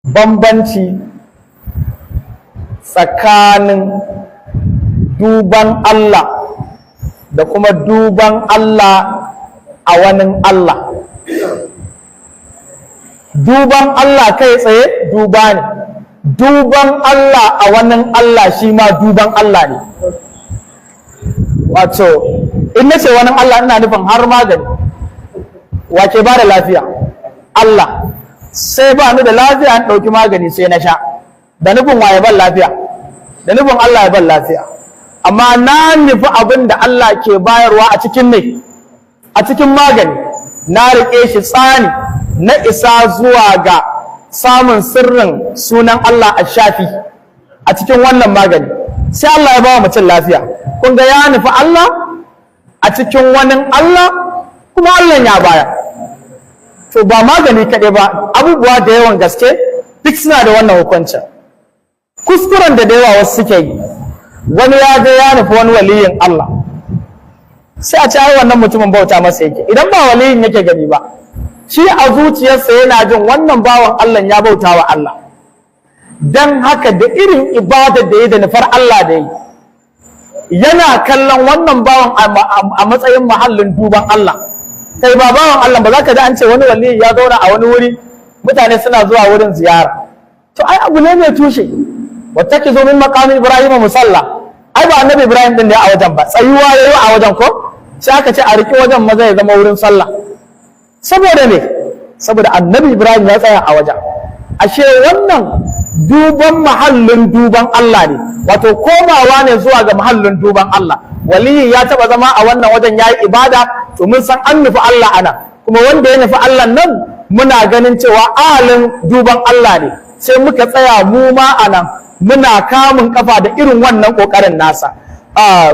Bambanci tsakanin duban Allah da kuma duban Allah a wani Allah. Duban Allah kai tsaye duba ne, duban Allah a wani Allah shi ma duban Allah ne. Wato in na ce wani Allah, ina nufin har magani. Wace ba da lafiya? Allah. Sai ba ni da lafiya, an ɗauki magani sai na sha, da nufin waye ban lafiya? Da nufin Allah ya ban lafiya. Amma na nufi abin da Allah ke bayarwa a cikin ne, a cikin magani. Na riƙe shi tsani na isa zuwa ga samun sirrin sunan Allah a shafi a cikin wannan magani, sai Allah ya ba wa mutum lafiya. Kun ga ya nufi Allah a cikin wani Allah, kuma Allah ya baya. To, ba magani kaɗai ba, abubuwa da yawan gaske duk suna da wannan hukuncin. Kuskuren da yawa wasu suke yi, wani ya je ya nufi wani waliyin Allah, sai a ce ai wannan mutumin bauta masa yake. Idan ba waliyin yake gani ba, shi a zuciyarsa yana jin wannan bawan Allah ya bauta wa Allah. Dan haka da irin ibadar da ya da nufar Allah da yi, yana kallon wannan bawan a matsayin mahallin duban Allah. Kai, ba bawan Allah ba, za ka ji an ce wani waliyi ya zauna a wani wuri, mutane suna zuwa wurin ziyara. To, ai abu ne mai tushe. واتخذوا من مقام إبراهيم مصلى. Ai ba Annabi Ibrahim din ne a wajen ba, tsayuwa yayi a wajen ko, sai aka ce a riki wajen maza ya zama wurin sallah. Saboda ne? Saboda Annabi Ibrahim ya tsaya a wajen. Ashe wannan duban mahallin duban Allah ne, wato komawa ne zuwa ga mahallin duban Allah. Waliyi ya taba zama a wannan wajen, yayi ibada, to mun san an nufi Allah ana. Kuma wanda ya nufi Allah nan, muna ganin cewa ahalin duban Allah ne, sai muka tsaya mu ma a nan muna kamun kafa da irin wannan kokarin nasa.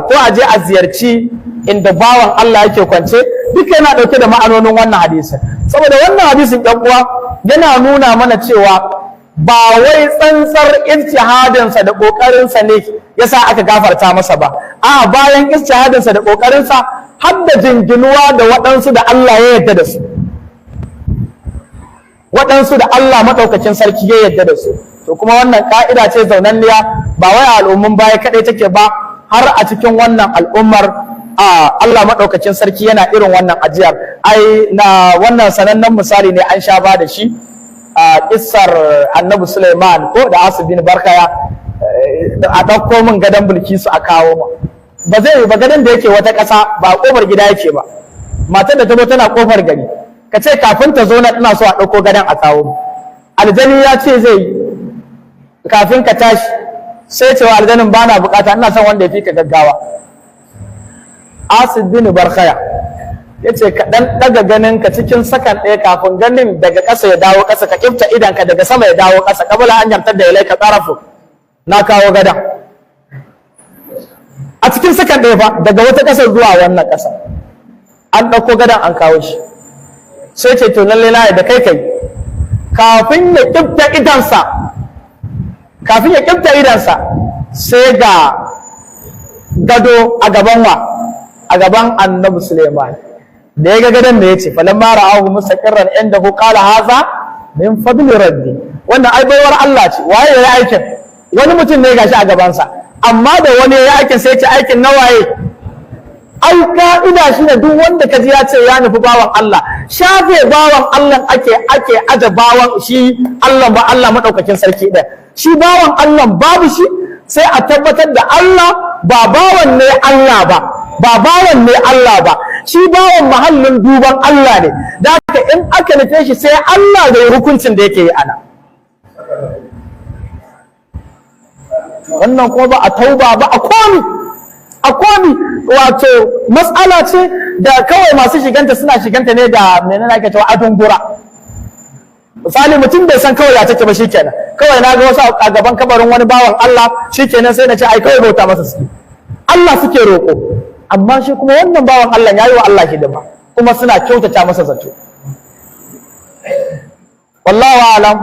Ko a je a ziyarci inda bawan Allah yake kwance, duka yana dauke da ma'anonin wannan hadisin. Saboda wannan hadisin, ɗan uwa, yana nuna mana cewa ba wai tsantsar ijtihadinsa da ƙoƙarinsa ne yasa aka gafarta masa ba. A bayan ijtihadinsa da ƙoƙarinsa, har da jinginuwa da waɗansu da Allah ya yarda da su, waɗansu da Allah maɗaukacin sarki ya yarda da su. To, kuma wannan ƙa'ida ce zaunanniya, ba wai a al'ummun baya kaɗai take ba, har a cikin wannan al'ummar a Allah maɗaukacin sarki yana irin wannan ajiyar. Ai na wannan sanannen misali ne, an sha ba da shi a kissar Annabi Suleiman ko da Asif bin Barkaya. A ɗauko min gadon Bilkisu a kawo ma, ba zai yi ba. Gadon da yake wata ƙasa, ba ƙofar gida yake ba. Matar da ta zo tana ƙofar gari, ka ce kafin ta zo na ina so a ɗauko gadon a kawo mu. Aljani ya ce zai yi kafin ka tashi, sai cewa aljanin, ba na bukata, ina son wanda ya fi ka gaggawa. Asif bin Barkaya ya ce ka ɗan ɗaga ganin ka cikin sakan ɗaya, kafin ganin daga ƙasa ya dawo ƙasa, ka ƙifta idanka daga sama ya dawo ƙasa, قبل أن يرتد إليك طرفك, na kawo gadon. A cikin sakan ɗaya fa, daga wata ƙasar zuwa wannan ƙasa, an ɗauko gadon an kawo shi. Sai ce, to, lallai na da kai kai. Kafin ya ƙifta idansa, kafin ya ƙifta idansa, sai ga gado a gaban wa? A gaban Annabi Suleiman. Da ya ga gadon da ya ce, فلما رآه مستقرا عنده قال هذا من فضل ربي. Wannan ai baiwar Allah ce. Waye ya yi aikin? Wani mutum ne gashi a gabansa, amma da wani ya yi aikin, sai ya ce aikin na waye? Ai ka'ida shine duk wanda kaji ya ce ya nufi bawan Allah, shafe bawan Allah ake, ake aje bawan shi Allah ba Allah madaukakin sarki ɗaya. Shi bawan Allah babu shi, sai a tabbatar da Allah, ba bawan ne Allah ba, ba bawan ne Allah ba. Shi bawan mahallin duban Allah ne. Da haka in aka nufe shi, sai Allah da hukuncin da yake yi ana wannan. Kuma ba a tauba ba, a komi, a komi. Wato matsala ce da kawai masu shiganta suna shiganta ne da menene ake cewa, adon gura. Misali, mutum bai san kawai ya take ba, shikenan kawai na ga wasu a gaban kabarin wani bawan Allah, shikenan sai na ce ai kawai bauta masa suke, Allah suke roƙo. Amma shi kuma wannan bawan Allah ya yi wa Allah hidima, kuma suna kyautata masa zato. والله أعلم.